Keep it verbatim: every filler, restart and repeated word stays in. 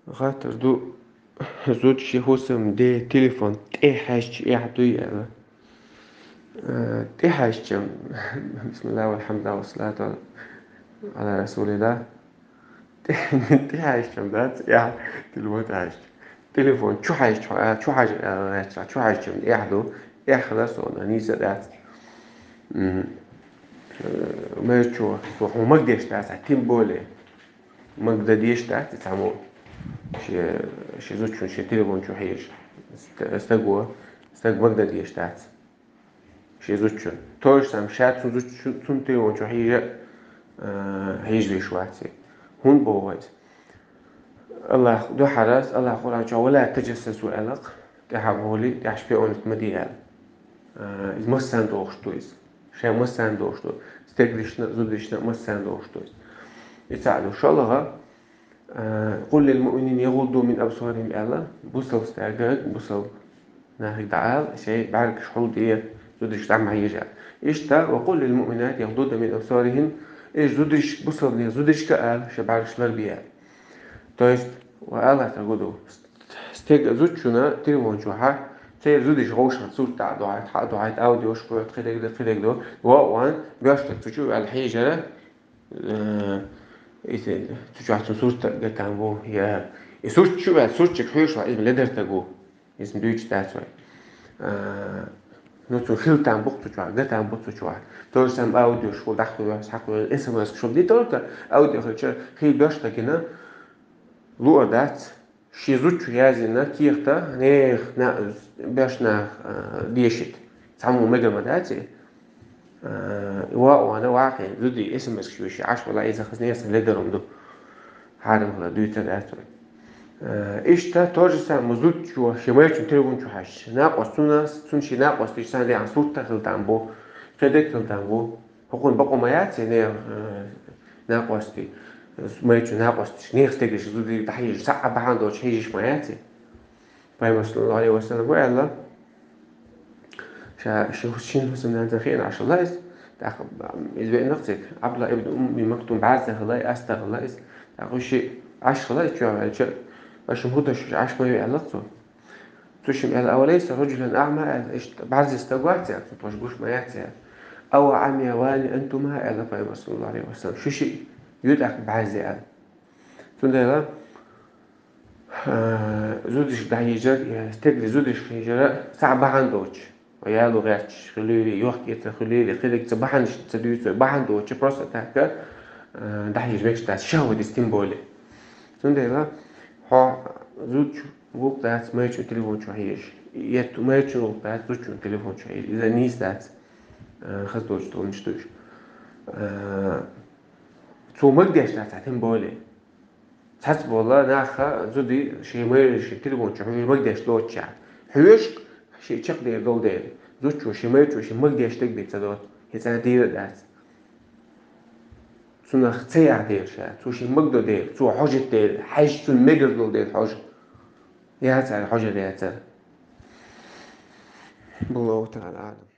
Хаттар ду, зуда шен хӀусамда телефон тӀехьаьжча эхь дуй аьлла. Э, тӀехьаьжча, бисмиллахӀ, валхьамдулиллахӀ, вассалату Ӏала расулиллахӀ. ТӀе-, тӀехьаьжча дац эхь, телефон тӀехьаьжча. Телефон чухьаьжча, э, чухьаьж-, э, чухьаьжча эхь ду, эхь хила сона, нийса дац. М, э, мер чу, со хьо магадеш дац, а тем более. Магадеш дац, и цхьаммо ши, ши зудчун ши телефон чу хьежа. Ст-, стаго, стаг магадеш дац. Ши зудчун. То же самое, ша цун зудчун, цун телефон чу хьежа, э, хьежа веш вац. ХӀунда боху вайс? Аллах, дуьхьарас, Аллах Къуръан чу: «Ва ла таджассасу», аьлла-кх, тӀаьхьа бохули, тӀаьхьа шпионат ма де аьлла. Э, иза массарна дохуш ду иза. Шайн массарна дохуш ду. Стегаршна, зударшна массарна дохуш ду иза. И цхьаъ ду. ШолгӀа, э, «Къул лил муъминина ягӀудду мин абсарихӀим» аьлла, бусалба стага, бусалба нахага дӀаала, шайн бӀаьргаш хьулде, зударшка дӀа ма хьежа. Иштта, «Ва къул лил муъминати ягӀдудна мин абсарихӀинна», уьш зударшка, бусалба нехан зударшка ала, шайн бӀаьргаш ларбе аьлла. То есть, ва Аллах Тала гу ду. Стеган зудчунна телефон чу хьа, церан зударша гӀовшах сурт дӀа а дуьхьийта, хьа а дуьхьийта, аудиош кхоьхьу, кхидерг, кхидерг ду. Ваъ, ван, боьрша стаг цу чу ваьлла хьежара, э, иза, цу чохь цун сурт гатам бу, я, и сурт чу ваьлла, сурт чу хьоьжуш вац, иза ледар стаг ву. Иза дуьйцуш дац вай. Э, ну, цун хила там бу-кх цу чохь, гатам бу цу чохь. То же самое аудиош хьул дӀахьоьху, схьакхоьхьу, эс эм эс шо не только аудио хилча, хила боьрша стаг гина, луъар дац. Шен зудчо яздина кехат нехан, на-, боьрша наха, а, дешийта. Цхьаммо мегар ма дац и. А, ваъ, вана ваьккхина, зуда эс эм эс-каш веший, Ӏаш вала, иза хаза нехан ледар хӀума ду. Хьарам хила дуьйцур дац вай. А, иштта то же самое зудчо шен майрачун телефон чу хьаьжча. Накъост цунна, цунна шен накъостий царна дехьа сурт хила там бу, кхидерг хила там бу. ХӀокхунна бакъо ма яц и, не, э, накъостий, майрачун накъостий, нехан стегарш зударий дӀахьежаш, цхьа а бахьана доцуш хьежаш ма яц и. Пайхамара, саллаллахӀу Ӏалайхи ва саллам, ву аьлла, ша ши хӀу-, шин хӀусамнанца хиъна Ӏаш хилла иза, тӀаккха иза веана-кх цига, Ӏабдуллахь ибн Умми Мактум бӀаьрзе хилла, аста хилла иза, тӀаккха ши Ӏаш хилла иза чу ваьлча, аша хӀун деш Ӏаш ма ю аьлла-кх цо. Цу шимма аьлла: «Авалайса раджулан аӀма?» аьлла, иштта бӀаьрзе стаг вац аьлла, цунна тхоьш гуш ма яц аьлла. «Ава Ӏамявани антума?» аьлла пайхамара, саллаллахӀу Ӏалайхи ва саллам. Шу шиъ ю тӀаккха бӀаьрзе аьлла. Цундела, а, зударшка дӀахьежар, я стеган зударшка хьежар, цхьа а бахьана доцуш. Яло гӀерташ хилийла, йохк-эцар хилийла, кхидерг цхьа бахьанаш ца дуьйцу, бахьана доцуш, просто так, а, дӀахьежа мегаш дац, шахӀватаца тем более. Цундела, хьо зудчун гӀуллакх дац майрачун телефон чу хьежа. Я майрачун гӀуллакх дац зудчун телефон чу хьежа. Иза нийса дац. Э, хаза доцуш долуш ду уьш. Э, цо магадеш дац, тем более. Цхьацца болу наха зуда шен майрачун телефон чу хьоьжуш магадеш доцуш. Хьоьжуш шен чекхдер долу дела. Зудчо шен майрачо шен магадеш дерг бен ца доцу. ХӀинца дийр а дац. Цунах ца яхь дела ша, цо шен магадо дела, цо хьожуьйту дела, хьаьжча цунна мегар долу дела хьожа. Яцара хьожар яцара. Аллаху таӀала аӀлам.